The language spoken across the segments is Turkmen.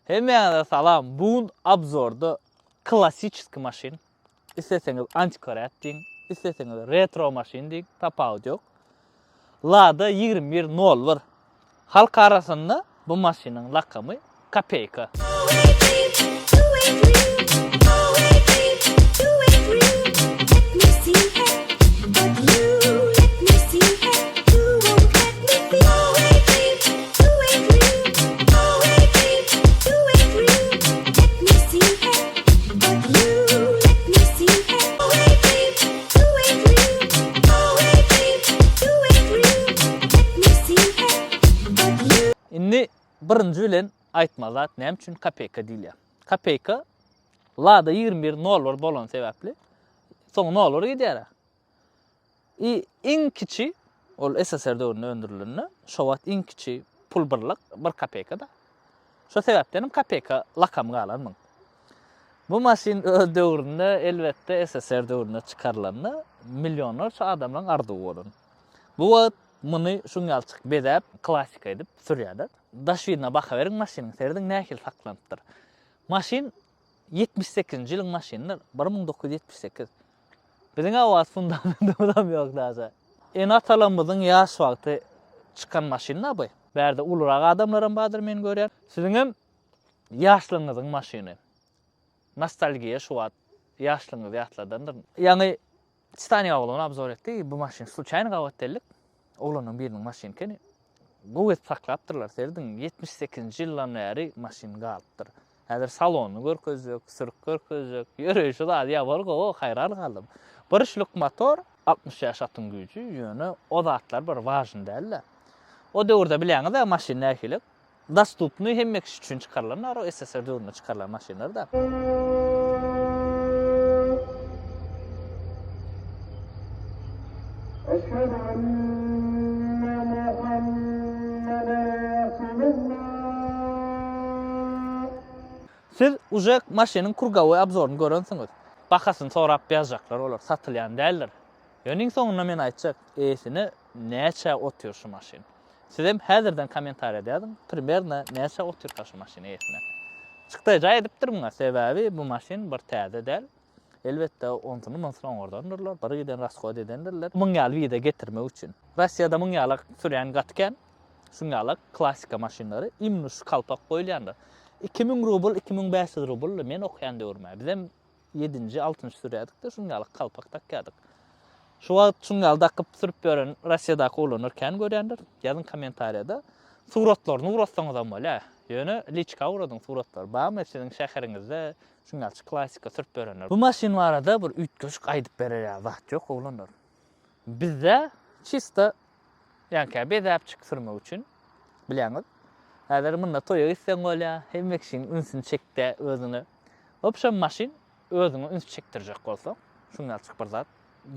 Hemmäňize salam. Bu gün obzorda klassiçeskiý maşyn. Isleseňiz antikariat diýiň, isleseňiz retro maşyn diýiň, tapawudy ýok. Lada 2101. Halk arasynda bu maşynyň lakamy Kopeýka. Indi birinji bilen aýtmaly zat näme üçin kopeýka diýilýär? Kopeýka Lada 21 nol bir bolany sebäpli soňy nol bir gidýär. I iň kiçi ol SSR döwründe öndürilende şo wagt iň kiçi pul birlik bir kopeýka-da. Şo sebäpdenem kopeýka lakamy galan muň. Bu maşyn öz döwründe elbetde SSR döwründe çykarylanda millionlarça adamlaryň arzuwy bolan. Bu wagt muny şuň ýalyçyk bezäp klassika edip sürýärler. Daş ýüzüne bakaweriň maşynyň serediň nähili saklanypdyr. Maşyn 78-nji ýylyň maşynydyr, 1978. Biziň o wagt fundamentymyzam ýok daže. Ene-atalarymyzyň ýaş wagty çykan maşyn-da bu. Bärde ulurak adamlaram bardyr men görýän. Siziňem ýaşlygyňyzyň maşyny. Nostalgiýa şu wagt ýaşlygyňyzy ýatladandyr. Ýaňy Titanic oglan obzor etdi. Bu maşyn sluçaýny gabat geldik. Oglanyň biriniň maşyny ekeni. Gowy edip saklapdyrlar. Serediň, 78-nji ýyldan bäri maşyn galypdyr. Häzir salonyny görkezjek, sürüp görkezjek. Ýöreýşi zady ýabar gowy, haýran galdym. Bir üçlük motor, 65 atyň güýji, ýöne o zatlar bir wažny däl-de. O döwürde bilýäňiz-ä maşyn nähili. Dostupny hemme kişi üçin çykarylan bar o SSR döwründe çykarylan maşynlar da. Eşhedü enne Muhammeden Resulullah. Siz uje maşynyň krugowoý obzoryny görensiňiz. Bahasyny sorap ýazjaklar olar satylýan däldir. Ýöne iň soňunda men aýtjak eýesine näçä otyr şu maşyn. Sizem häzirden kommentariýada ýazyň primerno näçä otyrka şu maşyn eýesine. Çykdaýja edipdir muňa sebäbi bu maşyn bir täze däl. Elbetde onsuny munsuny oňardandyrlar bir giden rashod edendirler muň ýaly wida getirmek üçin. Rossiýada muň ýalak sürýän gaty kän. Şuň ýalak klassika maşynlary imенно şu kalpak goýulýandyr. 2000 rubl 2500 rubldy men okaýan döwrüm bizem Ýedinji, altynjy sürýärdik-de, şuň ýaly kalpak dakýardyk. Şu wagt şuň ýaly dakyp sürüp ýören Russiýadaky oglanlar kän görýändir. Ýazyň kommentariýada. Suratlaryny ugratsaňyzam bolýar. Ýöne liçka ugradyň suratlary. Barmy siziň şäheriňizde şuň ýaly klassika sürüp ýörenler? Bu maşyn barada bir üýtgeşik aýdyp berer ýaly zat ýok oglanlar. Bizde çista Ýaňky bezäpjik sürmek üçin bilýäňiz. Häzir munda toýa gitseň bolýar, hemme kişiniň ünsüni çekde özüňe. Wobşem maşyn özüňe üns çekdirjek bolsaň, şuň ýalyçyk bir zat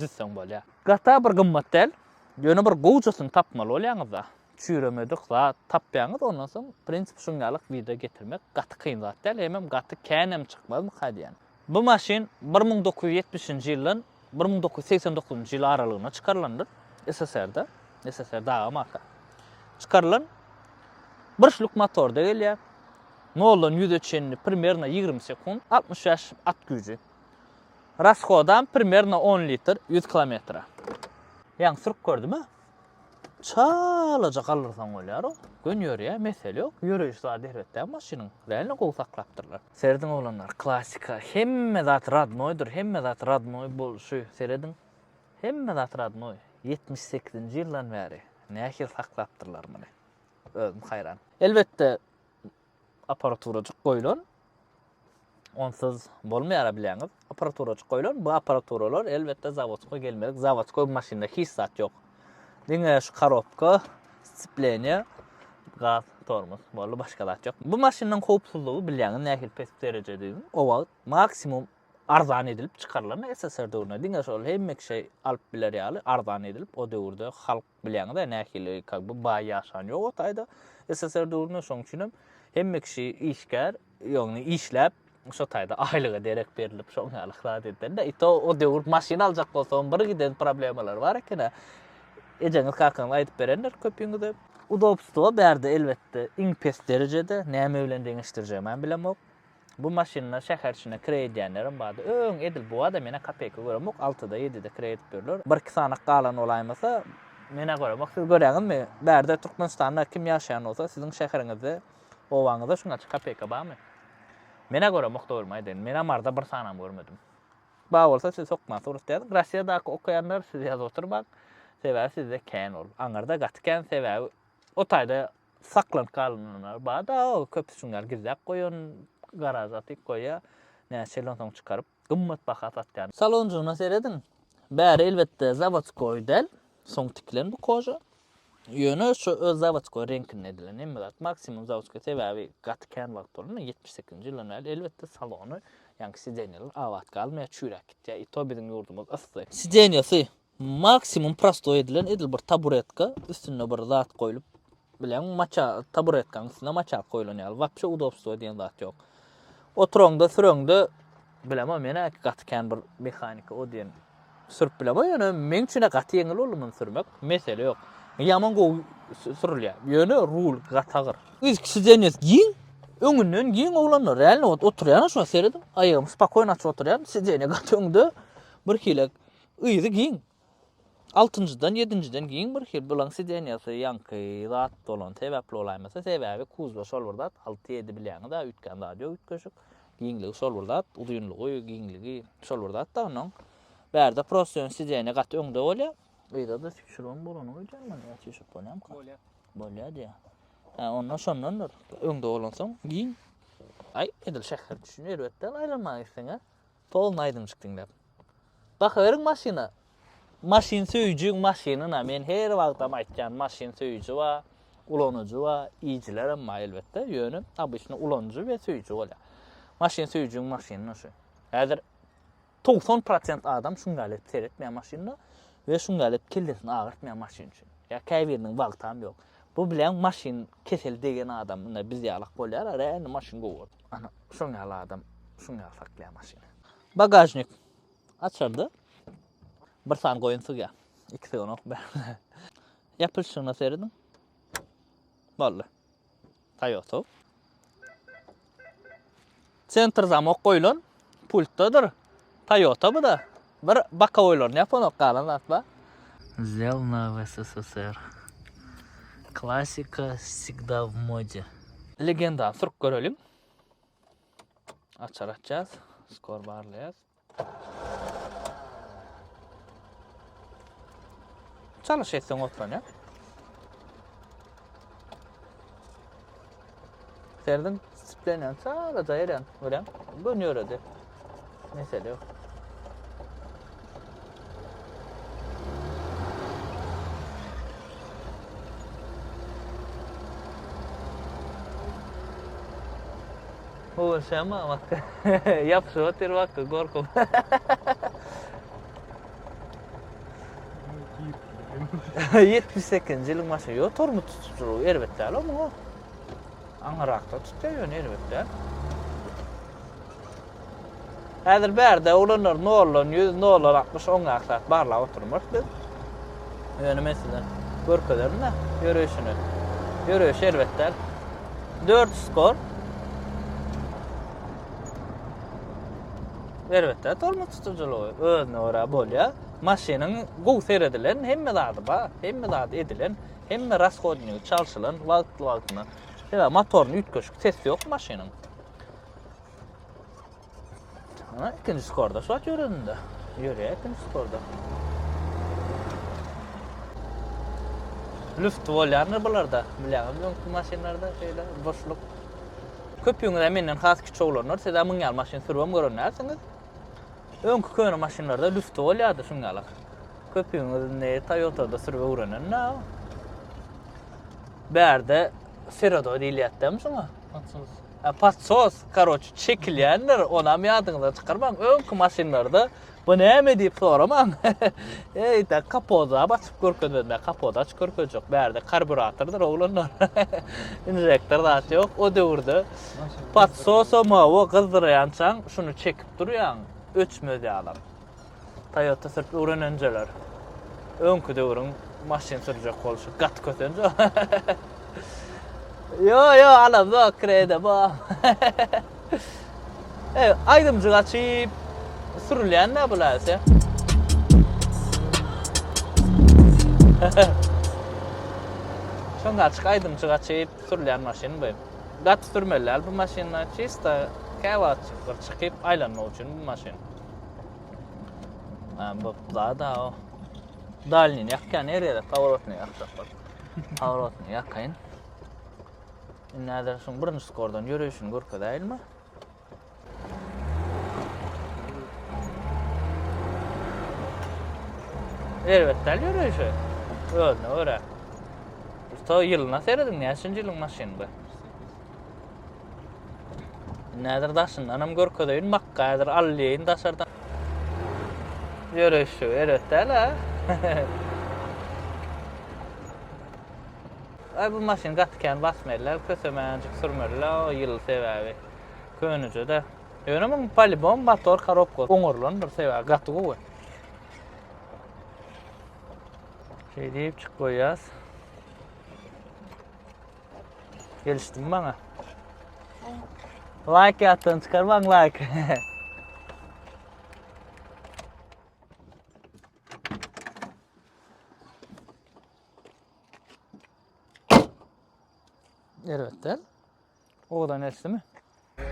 düzseň bolýar. Gata bir gymmat däl, ýöne bir gowjasyny tapmaly bolýaňyzda. Çüýremedik zat tapýaňyz, ondan soň prinsip şuň ýalyk wideo getirmek gaty kyn zat däl, hemem gaty känem çykmazmyka diýýän. Bu maşyn 1970-nji ýyldan 1989-njy ýyl aralygynda çykarylandyr. SSR-de, SSR daga marka. Çykarylan bir şluk motorda gelýär. Noldan ýüze çenli primerno 20 sekunt, 65 at güýji. Rashodam primerno 10 litr 100 kilometre. Ýaňy sürüp gördüm-ä. Çalaja galdyrsaň bolýar o. Gön ýörýär, mesele ýok. Ýöreýşi zady erbet däl maşynyň. Realno gowy saklapdyrlar. Serediň oglanlar, klassika. Hemme zat radnoýdyr, hemme zat radnoý bolşy. Serediň. Hemme zat radnoý. 78-nji ýyldan bäri nähili saklapdyrlar muny. Özüm haýran. Elbetde apparaturajyk goýlan. Onsuz bolmaýar bilýäňiz. Apparaturajyk goýlan. Bu apparaturalar elbetde zawodskoý gelmedik. Zawodskoý maşynda hiç zat ýok. Diňe şu korobka, scepleniýe, gaz, tormoz. Boldy, başga zat ýok. Bu maşynyň howpsuzlygy bilýäňiz nähili pes derejedigini. O wagt maksimum arzan edilip çykarylan SSR döwründe diňe şol hemme kişi alyp biler ýaly arzan edilip o döwürde halk Bilýäňiz-ä nähili kak by baý ýaşan ýok o taýda SSR döwründe şoň üçinem hemme kişi işgär ýagny işläp şo taýda aýlyga derek berlip şoň ýaly zat edilende i to o döwür maşyn aljak bolsaň bir giden problemalar bar eken-ä. Ejeňiz kakaňyz aýdyp berendir köpüňize. Udobstwo bärde elbetde iň pes derejede, näme bilen deňeşdirjegimem bilemok. Bu maşynda şäher içinde kireý edýänlerem bardy. Öň edil bu bada menä kopeyka göremok, altyda, ýedide kireý edip ýörler. Bir-iki sanak galan bolaýmasa, menä göremok. Siz görýäňizmi, bärde Türkmenistanda kim ýaşaýan bolsa, siziň şäheriňizde, obaňyzda şuňaça kopeyka barmy? Menä göremok dogrymy aýdaýyn. Menä Maryda bir sanam görmedim. Bar bolsa siz hökman surat ýazyň. Rossiýadaky okaýanlar siz ýazyp oturmaň. Sebäbi sizde kän ol. Aňyrda gaty kän sebäbi o taýda saklanyp galanlar bar-da, köpüsi şuň ýaly gizläp goýan, garaža atyp goýýar. Näçe ýyldan soň çykaryp, gymmat baha satýar. Salonjygyna serediň. Bäri elbetde zawodskoý däl, soň tikilen bu koža. Ýöne şu öz zawodskoý reňkinde edilen hemme zat maksimum zawodskoý sebäbi gaty kän wagt boldy 78-nji ýyldan bäri elbetde salony ýaňky sidenýalar abat galmaýar çüýräp gitýär i to biziň ýurdumyz yssy. Sidenýasy maksimum prostoý edilen edil bir taburetka üstünde bir zat goýlup bileň maça taburetkanyň üstünde maçak goýlan ýaly wapşe udobstwo diýen zat ýok. Oturaňda süreňde bilemok men-ä gaty kän bir mehanika o diýen Sürüp bilemok ýöne meň üçin-ä gaty ýeňil boldy muny sürmek. Mesele ýok. Ýaman gowy sürülýär. Ýöne rul gaty agyr. Yzky sidenýesi giň, öňünden giň oglanlar. Realno wot oturýan şuňa serediň. Aýagymy spakoýno açyp oturýan. Sidenýe gaty öňde. Bir hili yzy giň. Altynjydan, ýedinjiden giň bir hili. Bulaň sidenýesi ýaňky zat bolan sebäpli bolaýmasa, sebäbi kuzwa şol bir zat. Alty, ýedi bilýäňiz-ä, üýtgän zady ýok üýtgeşik. Giňligi şol bir zat, uzynlygy, giňligi şol bir zat-da onuň. Bärde prosto ýöne sidenýe gaty öňde bolýar. Yzda-da süýşüribem bolany öýdýän men, ýa süýşürip bolýamyka? Bolýar. Bolýar diýýär. Hä, onda şondandyr. Öňde bolansoň giň. Aý, edil şäher üçin erbet däl aýlanmaga gitseň-ä. Polny aýdymjyk diňläp. Bakaweriň maşyna. Maşyn söýüjiň maşynyna men her wagtam aýtýan maşyn söýüji bar, ulanyjy bar, iýijilerem bar elbetde, ýöne obyçny ulanyjy we söýüji bolýar. Maşyn söýüjiň maşynyna şu. Häzir 90 prosent adam şuň ýaly edip seretmeýär maşynyna we şuň ýaly edip kellesini agyrtmaýar maşyn üçin. Ýa käbiriniň wagtam ýok. Bu bilen maşyn keseli degen adam indi biz ýalak bolýar, real maşyn gowy. Ana şoň ýaly adam şuň ýaly saklaýar maşyny. Bagažnik Açarda bir sany goýun sygýar. Iki syganok bärde. Ýapylyşyna serediň. Boldy. Toyota. Sentr zamok goýlan. Pultdadyr. Toyota bu da. Bir bokowoýlaryny ýapanok galan zat bar. Zelna w SSSR. Klassika wsegda w mode. Legendany sürüp göreliň. Açar açýas. Skor barlaýas. Çalyş etseň otlanýar. Serdiň siplenýän çalaja ýerem, görýäň. Göni ýöredi. Mesele ýok. Hoşama bak. Ýapyşyp otyr bak gorkup. 78-nji ýylyň maşyny. Ýok, tormoz tutujylygy erbet däl o muňa. Aňyrakda tutýar ýöne erbet däl. Häzir bärde oglanlar noldan 100, noldan 60 oňňak zat barlap oturmarys biz. Ýöne men size görkezerin-de ýöreýşini. Ýöreýşi erbet däl. 4 skor. Erbet däl tormoz tutujylygy özüne görä bolýar. Maşynyň gowy seredilen, hemme zady bar, hemme zady edilen, hemme rashodnigi çalşylan wagtly-wagtynda. Sebäbi motoryny üýtgeşik ses ýok maşynyň. Ana ikinji skorda şu wagt ýöreninde. Ýörýär ikinji skorda. Lüfti bolýandyr bularda. Bilýäňizmi öňki maşynlarda şeýle boşluk. Köpüňiz-ä menden has kiçi oglanlar, siz-ä muň ýaly maşyn sürübem gören dälsiňiz. Öňki köne maşynlarda lüfti bolýardy şuň ýalak. Köpüňiz indi Toyota-da sürüp öwrenen-dä. Bärde Serodo diýilýär-dämi şuňa? Podsos. Ha, podsos, karoç, çekilýändir, onam ýadyňyzdan çykarmaň. Öňki maşynlarda bu näme diýip soramaň. Eý,-de, kapody açyp görkezmediler, kapody açyp görkezjek. Bärde karburatordyr, oglanlar. Inžektor zat ýok. O döwürde podsosam hawa gyzdyrýançaň şuny çekip durýaň, öçmez ýalam. Toyota sürüp öwrenenjeler. Öňki döwrüň. Maşyn sürjek bolşy gaty kösenç. Ýo ýo alamzok krede bu. Ey aýdymjyk açyp sürülýän-dä bu läse. Şonda açyk aýdymjyk açyp sürülýän maşyn bu. Gaty sürmeli däl bu maşynda çista käwagtjyk bir çykyp aýlanmak üçin bu maşyn. Ha, bu zada o. Dalnini ýakýan her ýere paworotny ýakjak bolup. Paworotny ýakaýyn. Indi häzir şuň birinji skordan ýöreýşini görkezäýilmi? Erbet däl ýöreýşi. Özüne görä. Usta ýylyna serediň, näçinji ýylyň maşyny bu? Indi häzir daşyndan hem görkezeýin, makka häzir alýaýyn daşardan. Ýöreýşi erbet däl ha. Ay bu maşyn gaty kän basmalylar, kösemäjik sürmeliler o ýyl sebäbi. Köneje-de. Ýöne muň polibom motor korobka oňarylandyr sebäbi gaty gowy. Şeý diýip çyk goýýas. Gelişdimi maňa? Like ýatdan çykarmaň like. Erbet däl. Owadan gelişdimi?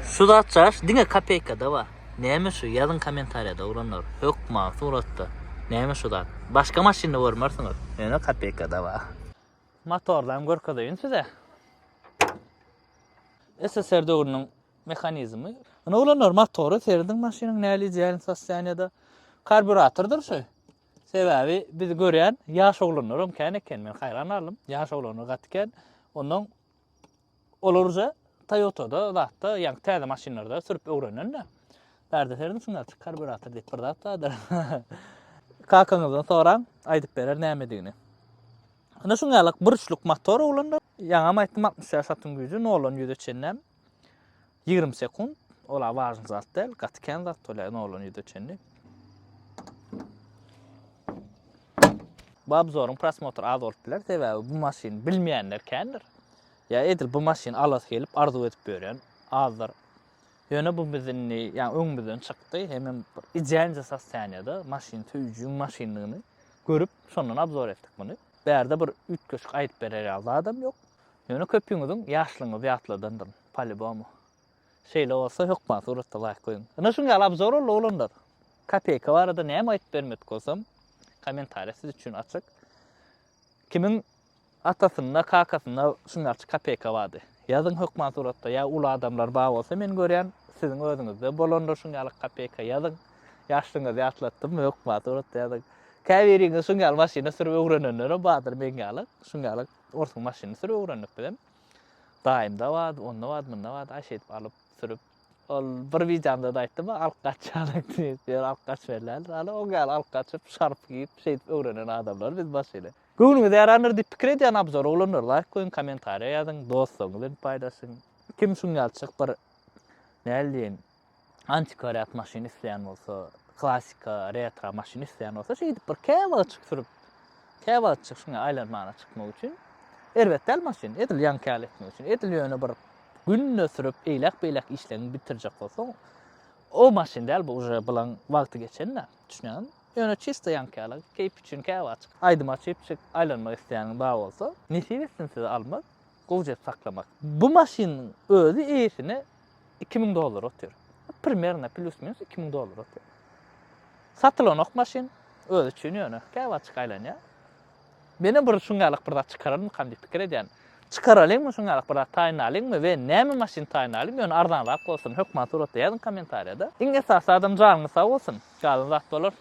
Şu zat çaş diňe kopeýkada bar. Näme şu ýazyň kommentariýada oglanlar. Hökman suratda. Näme şu zat? Başga maşynda görmersiňiz. Ýöne kopeýkada bar. Motorlam görkezeýin size. SSR döwrüniň mehanizmi. Ine oglanlar motory serediň maşynyň näli idealny sostoýaniýada. Karburatordyr şu. Sebäbi bizi görýän ýaş oglanlaram kän eken. Men haýran galdym. Ýaş oglanlar gaty kän. Ondan olar uje Toyota-da, zatda, ýagny täze maşynlarda sürüp öwrenen-de. Bärde serediň şuňa karburator diýip bir zat bardyr. Kakaňyzdan soraň, aýdyp berer nämedigini. Ine şuň ýaly bir üçlük motor oglanlar. Ýaňam aýtdym 65 atyň güýji noldan ýüze çenlem 20 sekunt. Ola wažny zat däl, gaty kän zat bolýar noldan ýüze çenli. Bu obzoryň prosmotr az bolup biler, sebäbi bu maşyny bilmeýänler kändir. Ýa edil bu maşyny alasy gelip arzuw edip ýörýän azdyr. Ýöne bu biz indi ýa öňümizden çykdy, hemem bir idealnyý sostoýaniýada maşyn söýüjiň maşyndygyny görüp şondan obzor etdik muny. Bärde bir üýtgeşik aýdyp berer ýaly zadam ýok. Ýöne köpüňiziň ýaşlygyňyzy ýatladandyryn, polýubomu. Şeýle bolsa hökman suratda laýk goýuň. Ine şuň ýaly obzor boldy oglanlar. Kopeýka barada näme aýdyp bermedik bolsam, kommentariýa siz üçin açyk. Kimiň atasynda, kakasynda şuň ýaly kopeýka bardy? Ýazyň hökman suratda ýa uly adamlar bar bolsa men görýän, siziň özüňizde bolandyr şuň ýaly kopeýka ýazyň. Ýaşlygyňyzy ýatlatdymmy hökman suratda ýazyň. Käbiriňiz şuň ýaly maşyna sürüp öwrenenlerem bardyr meň ýaly. Şuň ýaly orsuň maşynyny sürüp öwrendik bizem. Daýymda bardy, onda bardy, munda bardy, aý şeýdip alyp, sürüp. Ol bir wideomda-da aýtdym, alyp gaçýarlar diýip, ýöne alyp gaçberýärler. Hany oň ýaly alyp gaçyp, şarf geýip, şeýdip öwrenen adamlar biz maşyny. Göwnüňize ýarandyr diýip pikir edýän obzor oglanlar laýk goýuň, kommentariýa ýazyň, dostlaryňyz bilen paýlaşyň. Kim şuň ýalyçyk bir näl diýeýin, antikwariat maşyn isleýän bolsa, klassika, retro maşyn isleýän bolsa, şeýdip bir käwagtjyk sürüp, käwagtjyk şuňa aýlanmana çykmak üçin erbet däl maşyn. Edil ýaňky ýaly etmek üçin. Edil ýöne bir günde sürüp, eýläk-beýläk işleriňi bitirjek bolsaň, o maşyn däl bu, uje bulaň wagty geçen-dä. Düşünýäňizmi? Ýöne çisto ýaňky ýaly keýp üçin käwagtjyk aýdym açyp çyk aýlanmak isleýäniň bar bolsa, nesip etsin size almak, gowja edip saklamak. Bu maşynyň özi eýesine 2000 dollar otyr. Primerno plýus minus 2000 dollar otyr. Satylanok maşyn, özi üçin ýöne käwagtjyk aýlanýar. Menem bir şuň ýalak bir zat çykararmykam diýip pikir edýän. Çykaralyňmy şuň ýalak bir zat taýynlalyňmy we näme maşyn taýynlalyň ýöne arzanrak bolsun hökman suratda ýazyň kommentariýada. Iň esasy zadam janyňyz sag bolsun. Galan zat bolar.